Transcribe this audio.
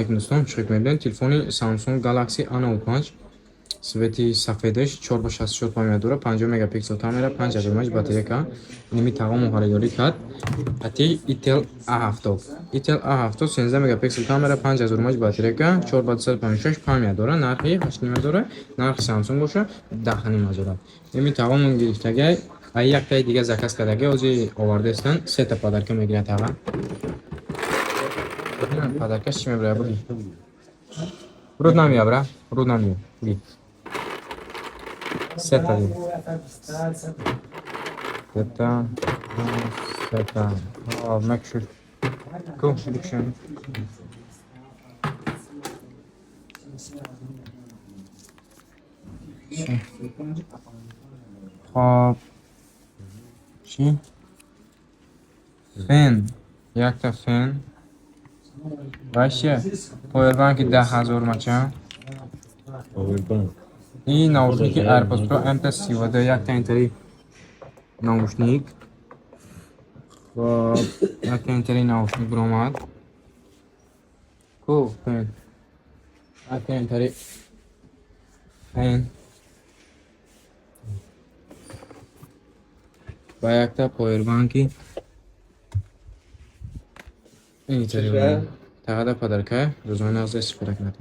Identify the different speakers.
Speaker 1: Алейкум, дӯстон. Чӣ мебинед? Телефони Samsung Galaxy A95, цвети сафедаш, 4 ба 64 память дора, 50 мегапиксел камера, 5000 мАч батарейка. Иними тағому харидорӣ кард. Ати Itel A70. Itel A70, 13 мегапиксел камера, 5000 мАч батарейка, 4 ба 256 память дора, нархи 8,5 ҳазора, нархи Samsung боша 10,5 ҳазора. Ими тағому гирифтагай, а яктаи дига заказ кардагай, ҳозир овардаистанд, сета подарка мегирад таға. Подаркаш чӣ мебарад, буги? Руд намея, бра, руд намея. Буги. Сета ди. Сета. Сета. Make sure. Ку, бикшен. Хоб. Чӣ? Фен. Якта фен. Ваще. Powerbank 10 000 мача.
Speaker 2: Powerbank.
Speaker 1: И наушники AirPods Pro MT32, якта интери наушник. Хоб, якта интери наушник биромад. Ку, фен. Якта интери фен. Ва якта powerbanки интери. Тағада подарка, рӯзои нағз истифода кунед.